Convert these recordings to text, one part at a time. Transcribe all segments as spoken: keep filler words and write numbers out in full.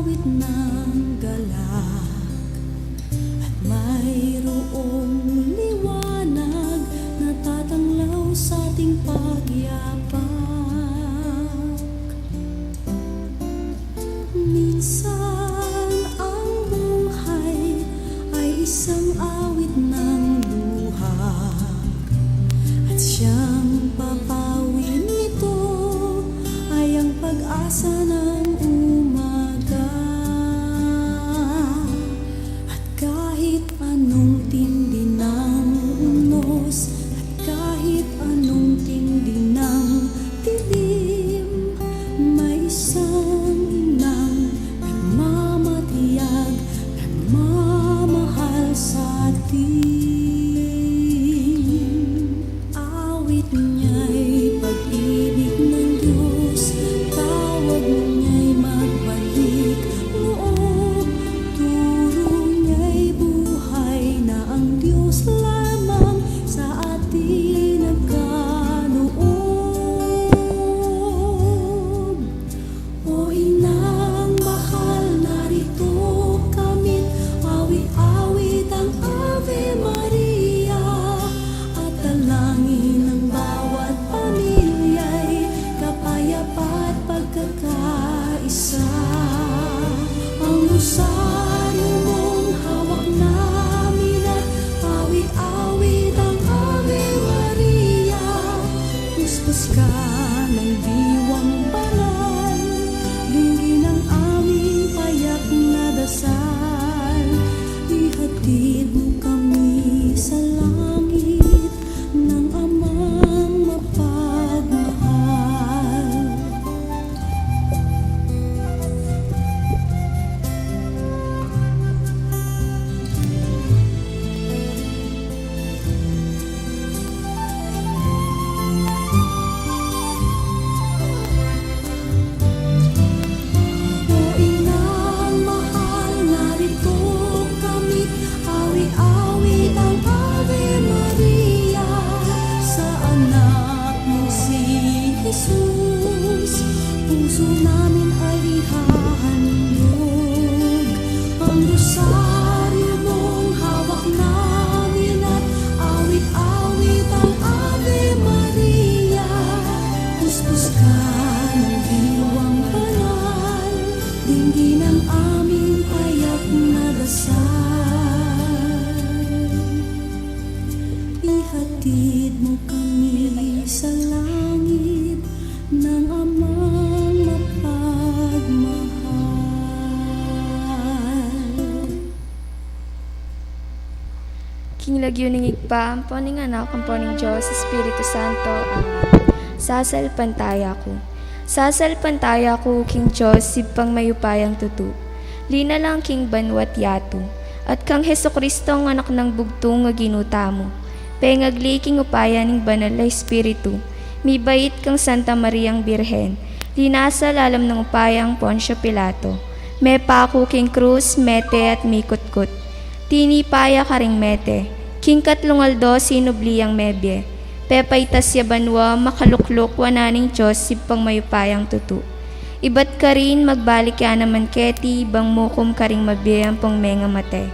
awit ng galak, at mayroong liwanag na tatanglaw sa ating pagyapak. Minsan ang buhay ay isang awit ng luha, at siyang papawin nito ay ang pag-asa ng umaga. At kahit anong tindi ng unos, at kahit anong tindi ng dilim, may isang inang nagmamatiyag, nagmamahal sa atin. Awit niya'y pag-ibig ng Diyos, tawag niya'y magbalik loob, turo niya'y buhay na ang Diyos lamang sa atin nagkaloob. O Inang mahal, narito kami, awit-awit ang Ave Maria, at dalangin ng bawat pamilya'y kapayapaan at pagkakaisa. Ang rosaryo mong hawak namin at awit-awit ang Ave Maria, puspos ka ng diwang banal, dinggin ang aming payak na dasal, ihatid mo kami sa langit ng Amang mapagmahal. O Inang mahal, narito kami, awit-awit ang Ave Maria sa anak mong si Jesus. Puso namin ay ihahandog ang rosaryo mong hawak namin at awit-awit ang Ave Maria. Puspos ka ng diwang banal, dinggin ang aming payak na dasal, ihatid mo kami sa langit ng Amang mapagmahal. King lagyu ning Ibpa, ampo ning Anak, ampo ning Dios Espiritu Santo. Amen. Sasalpantaya ku. Sasalpantaya ku king Dios, Ibpang mayupayang tutu, linalang king banua't yatu, at kang Jesucristo, ang Anak nang bugtung a Ginu tamu, pengagli king upaya ning Banal a Espiritu, mibait kang Santa Mariang Birhen, linasa lalam ning upayang Poncio Pilato, mepaku king krus, mete at mikutkut. Tinipa ya karing mete, king katlung aldo sinubli yang mebie, pepaitas ya banua, makalukluk wanan ning Dios Ibpang mayupayang tutu. Ibat karin magbalik ya naman keti, bang mukum karing mabie ampong mengamate.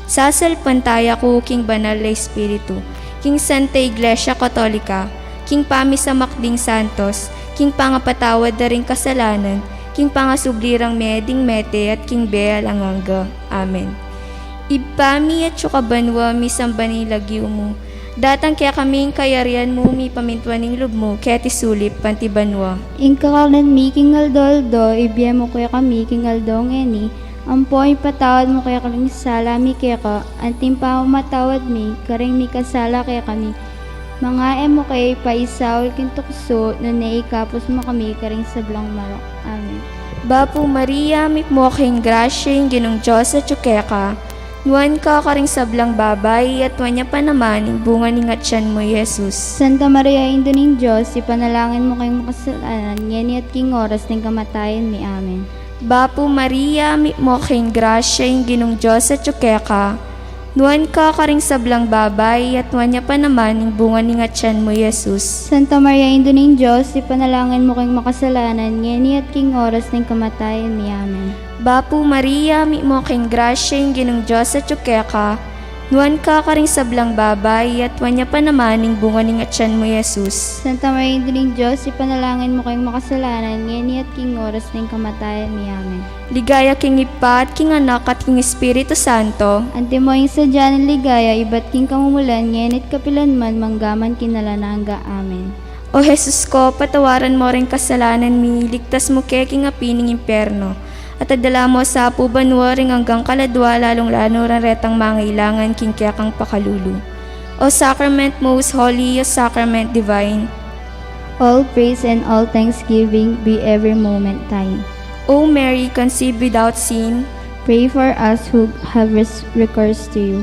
Sasalpantaya ku king Banal a Espiritu, king Santa Iglesia Katolika, king pamisamak ding santos, king pangapatawad da ring kasalanan, king pangasubli rang mie ding mete, at king bie alang angga. Amen. Ibpa mi, atsu ka banua, misamban ya ing lagyu mu, datang kekami ing kayarian mu, mipamintuan ing lub mu keti sulip anti banua. Ing kakanan mi king aldo-aldo ibie mu kekami king aldo ngeni, ampo ipatawad mu kekami ing sala mi keka, anti ing pamamatawad mi karing mikasala kekami. Manga e mu ke paisaul king tuksu, nune ikabus mu kami karing sablang marok. Amen. Bapu Maria, mitmu ka king grasya, ing Ginung Dios atsu keka. Nuan ka karing sablang babai, at nuan ya pa naman ing bunga ning atian mu, i Jesus. Santa Maria, Indu ning Dios, ipanalangin mu keng makasalanan, ngeni at king oras ning kamatayan mi. Amen. Bapu Maria, mitmu ka king grasya, ing Ginung Dios atsu keka. Nuan ka karing sablang babai, at nuan ya pa naman ing bunga ning atian mu, i Jesus. Santa Maria, Indu ning Dios, ipanalangin mu keng makasalanan, ngeni at king oras ning kamatayan mi. Amen. Bapu Maria, mitmu ka king grasya, ing Ginung Dios atyu keka, nuan ka karing sablang babai, at nuan ya pa naman ing bunga ning atyan mu, i Jesus. Santa Maria, Indu ning Dios, ipanalangin mu keng makasalanan, ngeni at king oras ning kamatayan mi. Amen. Ligaya king Ibpa, at king Anak, at king Espiritu Santo. Antimo ing sadya ning ligaya ibat king kamumulan, ngeni at kapilan man, mangga man king alang angga. Amen. O Jesus ko, patawaran mo ring kasalanan mi, iligtas mu ke king api ning impyerno, at idala mu sa pu banua ring anggang kaladua, lalung-lalu na retang mangailangan king kekang pakalulu. O Sacrament most holy, O Sacrament divine, all praise and all thanksgiving be every moment thine. O Mary, conceived without sin, pray for us who have res-, recourse to you.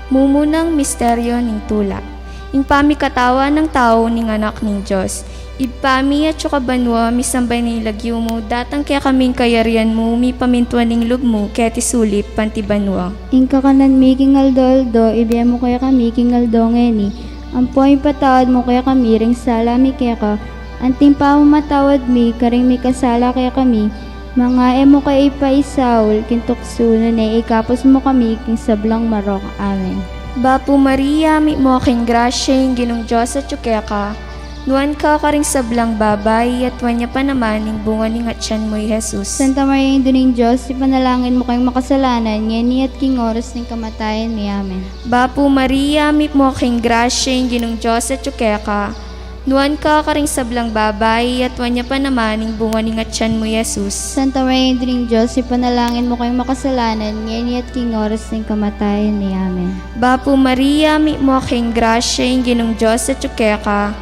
Mumunang misteryo ning tula. Ing pamikatawan nang tau ning Anak ning Dios. Ibpa mi, atsu ka banua, misamban ya ing lagyu mu, datang kekami ing kayarian mu, mipamintuan ing lub mu, keti sulip anti banua. Ing kakanan mi king aldo-aldo, ibie mu kekami king aldo ngeni, ampo ipatawad mu kekami ring sala mi keka, anti ing pamamatawad mi karing mikasala kekami, manga e mu ke ipaisaul king tuksu, nune ikabus mu kami king sablang marok. Amen. Bapu Maria, mitmu ka king grasya, ing Ginung Dios atyu keka, nuan ka karing sablang babai, at nuan ya pa naman ing bunga ning atyan mu, i Jesus. Santa Maria, Indu ning Dios, ipanalangin mu keng makasalanan, ngeni at king oras ning kamatayan mi. Amen. Bapu Maria, mitmu ka king grasya, ing Ginung Dios atyu keka, nuan ka karing sablang babai, at nuan ya pa naman ing bunga ning atyan mu, i Jesus. Santa Maria, Indu ning Dios, ipanalangin mu keng makasalanan, ngeni at king oras ning kamatayan mi. Amen. Bapu Maria, mitmu ka king grasya, ing Ginung Dios atyu keka,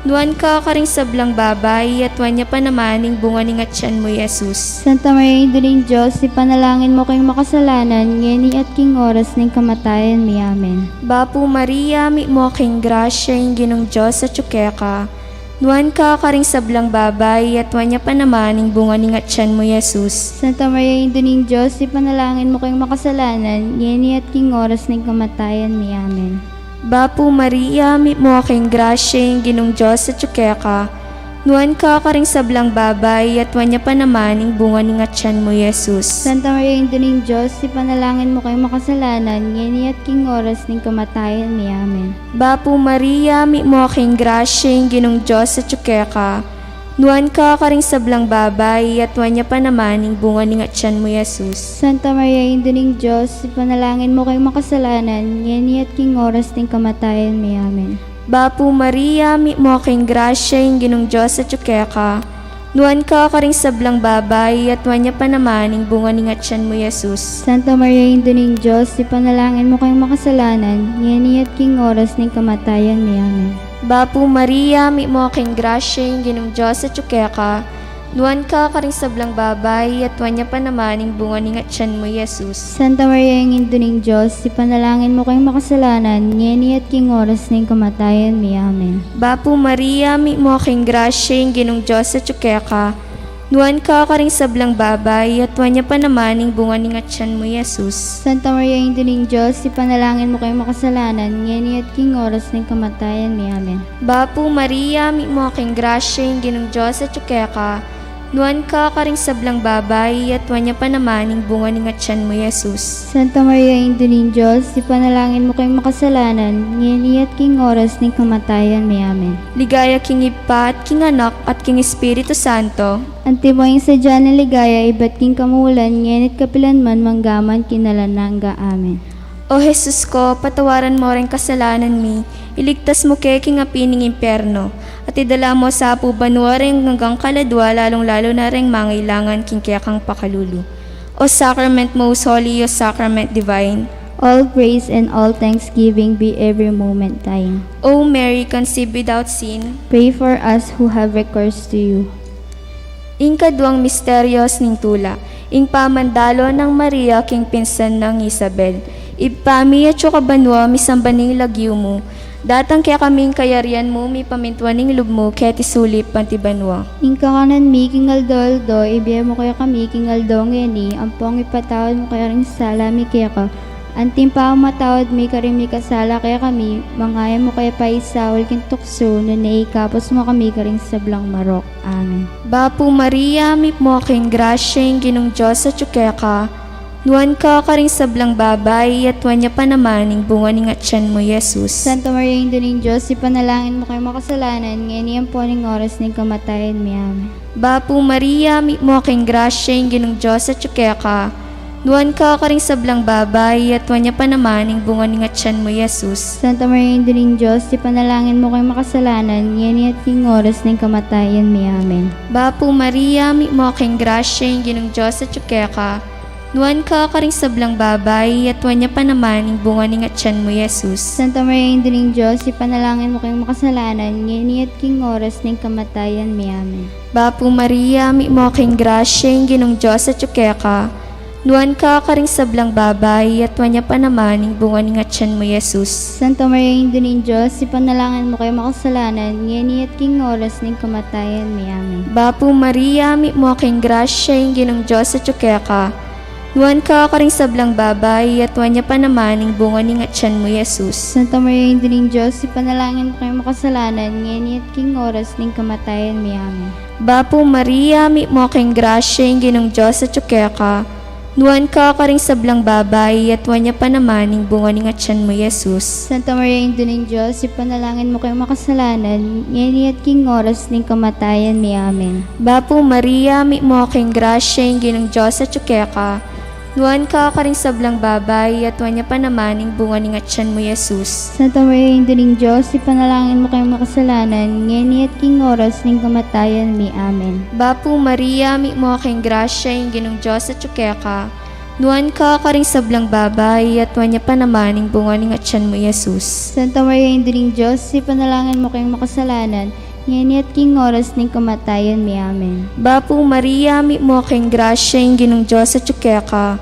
nuan ka karing sablang babai, at nuan ya pa naman ing bunga ning atyan mu, i Jesus. Santa Maria, Indu ning Dios, ipanalangin mu keng makasalanan, ngeni at king oras ning kamatayan mi. Amen. Bapu Maria, mitmu ka king grasya, ing Ginung Dios atyu keka, nuan ka karing sablang babai, at nuan ya pa naman ing bunga ning atyan mu, i Jesus. Santa Maria, Indu ning Dios, ipanalangin mu keng makasalanan, ngeni at king oras ning kamatayan mi. Amen. Bapu Maria, mitmu ka king grasya, ing Ginung Dios atyu keka, nuan ka karing sablang babai, at nuan ya pa naman ing bunga ning atyan mu, i Jesus. Santa Maria, Indu ning Dios, ipanalangin mu keng makasalanan, ngeni at king oras ning kamatayan mi. Amen. Bapu Maria, mitmu ka king grasya, ing Ginung Dios atyu keka, nuan ka karing sablang babai, at nuan ya pa naman ing bunga ning atyan mu, i Jesus. Santa Maria, Indu ning Dios, ipanalangin mu keng makasalanan, ngeni at king oras ning kamatayan mi. Amen. Bapu Maria, mitmu ka king grasya, ing Ginung Dios atyu keka, nuan ka karing sablang babai, at nuan ya pa naman ing bunga ning atyan mu, i Jesus. Santa Maria, Indu ning Dios, ipanalangin mu keng makasalanan, ngeni at king oras ning kamatayan mi. Amen. Bapu Maria, mitmu ka king grasya, ing Ginung Dios atyu keka, nuan ka karing sablang babai, at nuan ya pa naman ing bunga ning atyan mu, i Jesus. Santa Maria, Indu ning Dios, ipanalangin mu keng makasalanan, ngeni at king oras ning kamatayan mi. Amen. Bapu Maria, mitmu ka king grasya, ing Ginung Dios atyu keka, nuan ka karing sablang babai, at nuan ya pa naman ing bunga ning atyan mu, i Jesus. Santa Maria, Indu ning Dios, ipanalangin mu keng makasalanan, ngeni at king oras ning kamatayan mi. Amen. Bapu Maria, mitmu ka king grasya, ing Ginung Dios atyu keka, nuan ka karing sablang babai, at nuan ya pa naman ing bunga ning atyan mu, i Jesus. Santa Maria, Indu ning Dios, ipanalangin mu keng makasalanan, ngeni at king oras ning kamatayan mi. Amen. Ligaya king Ibpa, at king Anak, at king Espiritu Santo. Antimo ing sadya ning ligaya ibat king kamumulan, ngeni at kapilan man, mangga man king alang angga. Amen. O Jesus ko, patawaran mo ring kasalanan mi, iligtas mu ke king api ning impyerno, at idala mu sa pu banua ring anggang kaladua, lalung-lalu na ring mangailangan king kekang pakalulu. O Sacrament most holy, O Sacrament divine, all praise and all thanksgiving be every moment thine. O Mary, conceived without sin, pray for us who have recourse to you. Ing kaduang misteryos ning tula, ing pamandalo nang Maria king pinsan nang Isabel. Ibpa mi, atsu ka banua, misamban ing lagyu mu. Datang kekami ing kayarian mu, mipamintuan ing lub mu, keti sulip anti banua. Ing kakanan mi king aldo-aldo, ibie mu kekami king aldo ngeni, ampong ipatawad mu kekami ring sala mi keka, anti ing pamamatawad mi karing mikasala kekami, manga e mu ke paisaul king tuksu, nune ikabus mu kami karing sablang marok. Amen. Bapu Maria, mitmu ka king grasya, ing Ginung Dios atyu keka. Nuan ka karing sablang babai, at nuan ya pa naman ing bunga ning atyan mu, Jesus. Santa Maria, Indu ning Dios, ipanalangin mu keng makasalanan, ngeni ampo ning oras ning kamatayan mi. Amen. Bapu Maria, mitmu ka king grasya, ing Ginung Dios atyu keka. Nuan ka karing sablang babai, at nuan ya pa naman ing bunga ning atyan mu, Jesus. Santa Maria, Indu ning Dios, ipanalangin mu keng makasalanan, ngeni at king oras ning kamatayan mi. Amen. Bapu Maria, mitmu ka king grasya, ing Ginung Dios atyu keka. Nuan ka karing sablang babai, at nuan ya pa naman ing bunga ning atyan mu, Jesus. Santa Maria, Indu ning Dios, ipanalangin mu keng makasalanan, ngeni at king oras ning kamatayan mi. Amen. Bapu Maria, mitmu ka king grasya, ing Ginung Dios atyu keka. Nuan ka karing sablang babai, at nuan ya pa naman ing bunga ning atyan mu, Jesus. Santa Maria, Indu ning Dios, ipanalangin mu keng makasalanan, ngeni at king oras ning kamatayan mi. Amen. Bapu Maria, mitmu ka king grasya, ing Ginung Dios atyu keka. Nuan ka karing sablang babai, at nuan ya pa naman ing bunga ning atyan mu, Jesus. Santa Maria, Indu ning Dios, ipanalangin mu keng makasalanan, ngeni at king oras ning kamatayan mi. Amen. Bapu Maria, mitmu ka king grasya, ing Ginung Dios atyu keka. Nuan ka karing sablang babai, at nuan ya pa naman ing bunga ning atyan mu, Jesus. Santa Maria, Indu ning Dios, ipanalangin mu keng makasalanan, ngeni at king oras ning kamatayan mi. Amen. Bapu Maria, mitmu ka king grasya, ing Ginung Dios atyu keka. Nuan ka karing sablang babai, at nuan ya pa naman ing bunga ning atyan mu, Jesus. Santa Maria, Indu ning Dios, ipanalangin mu keng makasalanan, ngeni at king oras ning kamatayan mi. Amen. Bapu Maria, mitmu ka king grasya, ing Ginung Dios atyu keka. Nuan ka karing sablang babai, at nuan ya pa naman ing bunga ning atyan mu, Jesus. Santa Maria, Indu ning Dios, ipanalangin mu keng makasalanan, ngeni at king oras ning kamatayan mi. Amen. Bapu Maria, mitmu ka king grasya, ing Ginung Dios atyu keka.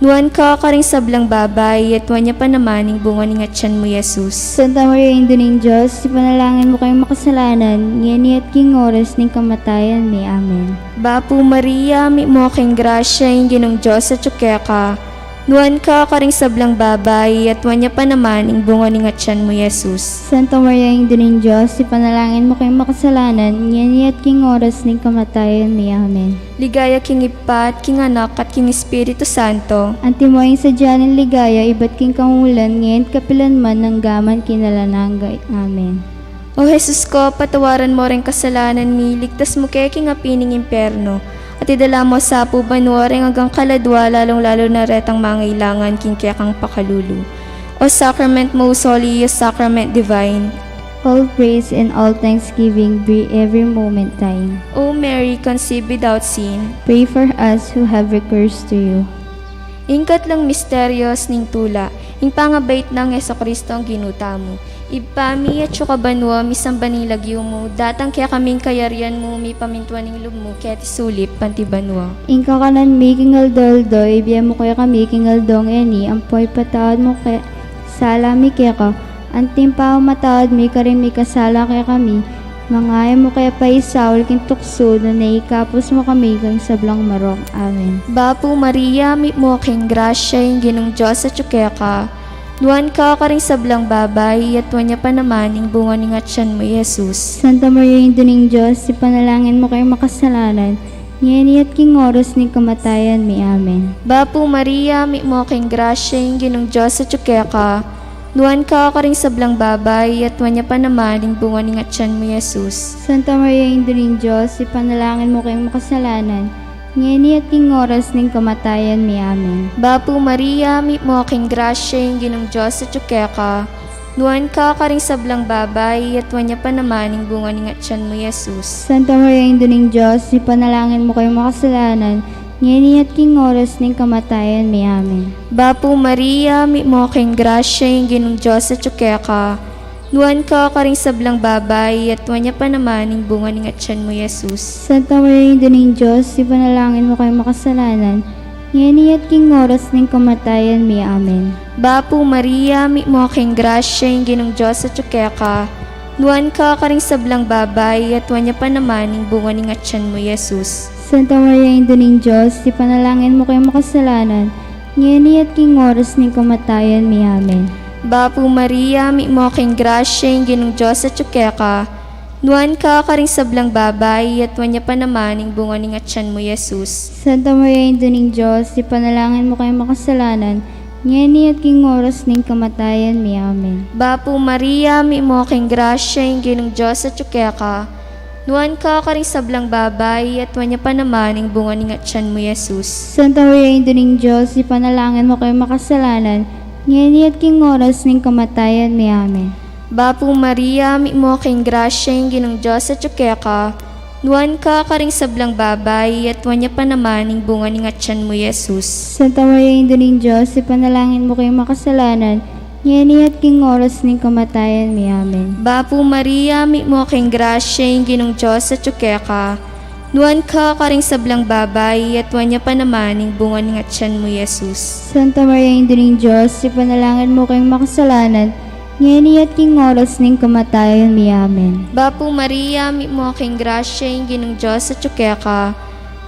Nuan ka karing sablang babai, at nuan ya pa naman ing bunga ning atyan mu, Jesus. Santa Maria, Indu ning Dios, ipanalangin mu keng makasalanan, ngeni at king oras ning kamatayan mi. Amen. Bapu Maria, mitmu ka king grasya, ing Ginung Dios atyu keka. Nuan ka karing sablang babai, at nuan ya pa naman ing bunga ning atyan mu, Jesus. Santa Maria, Indu ning Dios, ipanalangin mu keng makasalanan, ngeni at king oras ning kamatayan mi. Amen. Ligaya king Ibpa, at king Anak, at king Espiritu Santo. Antimo ing sadya ning ligaya ibat king kamulan, ngeni at kapilan man, angga man king alang angga. Amen. O Jesus ko, patawaran mo reng kasalanan mi, iligtas mu ke king api ning impyerno, at idala mo sa pu banua reng anggang kaladua, lalung-lalu na retang mangailangan king kekang pakalulu. O Sacrament most holy, O Sacrament divine. All praise and all thanksgiving be every moment thine. O Mary, conceived without sin. Pray for us who have recourse to you. Ing katlang misterios ning tula, ing pangabait nang Jesucristo a Ginu tamu. Ibpa mi, atsu ka banua, misamban ing lagyu mu, datang kekami ing kayarian mu, mipamintuan ing lub mu, keti sulip anti banua. Ing kakanan mi king aldo-aldo, ibie mu kekami king aldo ngeni, ampo ipatawad mu ke sala mi keka, anti ing pamamatawad mi karing mikasala kekami, manga e mu ke paisaul king tuksu, nune ikabus mu kami king sablang marok. Amen. Bapu Maria, mitmu ka king grasya, ing Ginung Dios atyu keka. Nuan ka karing sablang babai, at nuan ya pa naman ing bunga ning atyan mu, Jesus. Santa Maria, Indu ning Dios, ipanalangin mu keng makasalanan, ngeni at king oras ning kamatayan mi. Amen. Bapu Maria, mitmu ka king grasya, ing Ginung Dios atyu keka. Nuan ka karing sablang babai, at nuan ya pa naman ing bunga ning atyan mu, Jesus. Santa Maria, Indu ning Dios, ipanalangin mu keng makasalanan, ngeni at king oras ning kamatayan mi. Amen. Bapu Maria, mitmu ka king grasya, ing Ginung Dios atyu keka. Nuan ka karing sablang babai, at nuan ya pa naman ing bunga ning atyan mu, Jesus. Santa Maria, Indu ning Dios, ipanalangin mu keng makasalanan, ngeni at king oras ning kamatayan mi. Amen. Bapu Maria, mitmu ka king grasya, ing Ginung Dios atyu keka. Nuan ka karing sablang babai, at nuan ya pa naman ing bunga ning atyan mu, Jesus. Santa Maria, Indu ning Dios, ipanalangin mu keng makasalanan, ngeni at king oras ning kamatayan mi. Amen. Bapu Maria, mitmu ka king grasya, ing Ginung Dios atyu keka. Nuan ka karing sablang babai, at nuan ya pa naman ing bunga ning atyan mu, Jesus. Santa Maria, Indu ning Dios, ipanalangin mu keng makasalanan, ngeni at king oras ning kamatayan mi. Amen. Bapu Maria, mitmu ka king grasya, ing Ginung Dios atyu keka. Nuan ka karing sablang babai, at nuan ya pa naman ing bunga ning atyan mu, Jesus. Santa Maria, Indu ning Dios, ipanalangin mu keng makasalanan, ngeni at king oras ning kamatayan mi. Amen. Bapu Maria, mitmu ka king grasya, ing Ginung Dios atyu keka. Nuan ka karing sablang babai, at nuan ya pa naman ing bunga ning atyan mu, Jesus. Santa Maria, Indu ning Dios, ipanalangin mu keng makasalanan, ngeni at king oras ning kamatayan mi. Amen. Bapu Maria, mitmu ka king grasya, ing Ginung Dios atyu keka. Nuan ka karing sablang babai, at nuan ya pa naman ing bunga ning atyan mu, Jesus. Santa Maria, Indu ning Dios, ipanalangin mu keng makasalanan, ngeni at king oras ning kamatayan mi. Amen. Bapu Maria, mitmu ka king grasya, ing Ginung Dios atyu keka. Nuan ka karing sablang babai, at nuan ya pa naman ing bunga ning atyan mu, Jesus. Santa Maria, Indu ning Dios, ipanalangin mu keng makasalanan, ngeni at king oras ning kamatayan mi. Amen. Bapu Maria, mitmu ka king grasya, ing Ginung Dios atyu keka.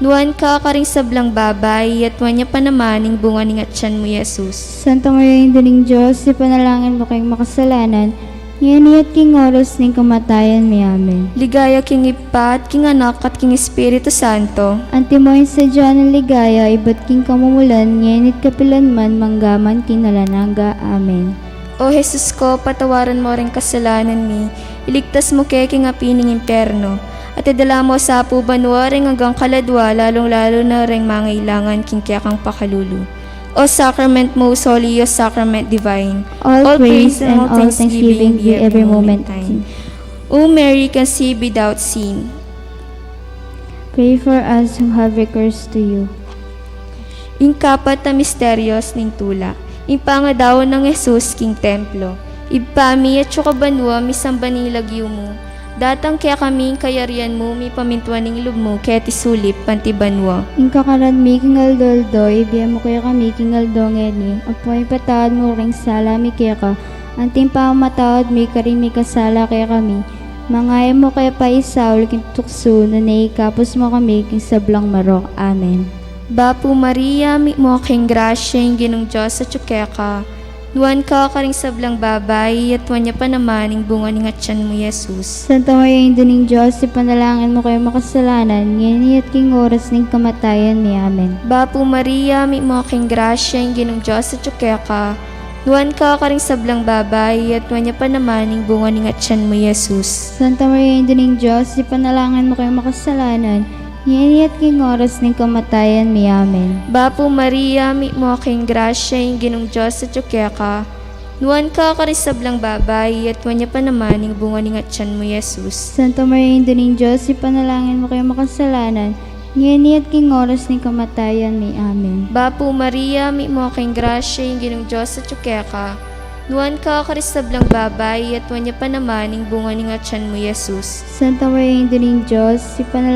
Nuan ka karing sablang babai, at nuan ya pa naman ing bunga ning atyan mu, Jesus. Santa Maria, Indu ning Dios, ipanalangin mu keng makasalanan, ngeni at king oras ning kamatayan mi. Amen. Ligaya king Ibpa, at king Anak, at king Espiritu Santo. Antimo ing sadya nang ligaya ibat king kamumulan, ngeni at kapilan man, mangga man king alang angga. Amen. O Jesus ko, patawaran mu ring kasalanan mi, iligtas mu ke king api ning impyerno, at idala mu sa pu banua ring anggang kaladua, lalung-lalu na ring mangailangan king kekang pakalulu. O Sacrament most holy, O Sacrament divine, all praise and all thanksgiving be every moment thine. O Mary conceived without sin. Pray for us who have recourse to you. Ing kapat a misterios ning tula, ing pangadaun nang Jesus king templo. Ibpa mi, atsu ka banua, misamban ing lagyu mu. Datang kekami ing kayarian mu, mipamintuan ing lub mu keti sulip anti banua. Ing kakanan mi king aldo-aldo, ibie mu kekami king aldo ngeni, ampon ipatawad mu ring sala mi keka, anti ing pamamatawad mi karing mikasala kekami. Manga e mu ke paisaul king tuksu, nune ikabus mu kami king sablang marok. Amen. Bapu Maria, mitmu ka king grasya, ing Ginung Dios atyu keka. Nuan ka karing sablang babai, at nuan ya pa naman ing bunga ning atyan mu, Jesus. Santa Maria, Indu ning Dios, ipanalangin mu keng makasalanan, ngeni at king oras ning kamatayan mi. Amen. Bapu Maria, mitmu ka king grasya, ing Ginung Dios atyu keka. Nuan ka karing sablang babai, at nuan ya pa naman ing bunga ning atyan mu, Jesus. Santa Maria, Indu ning Dios, ipanalangin mu keng makasalanan, ngeni at king oras ning kamatayan mi. Amen. Bapu Maria, mitmu ka king grasya, ing Ginung Dios atyu keka. Nuan ka karing sablang babai, at nuan ya pa naman ing bunga ning atyan mu, Jesus. Santa Maria, Indu ning Dios, ipanalangin mu keng makasalanan, ngeni at king oras ning kamatayan mi. Amen. Bapu Maria, mitmu ka king grasya, ing Ginung Dios atyu keka. Nuan ka karing sablang babai, at nuan ya pa naman ing bunga ning atyan mu, Jesus. Santa Maria, Indu ning Dios, ipanalangin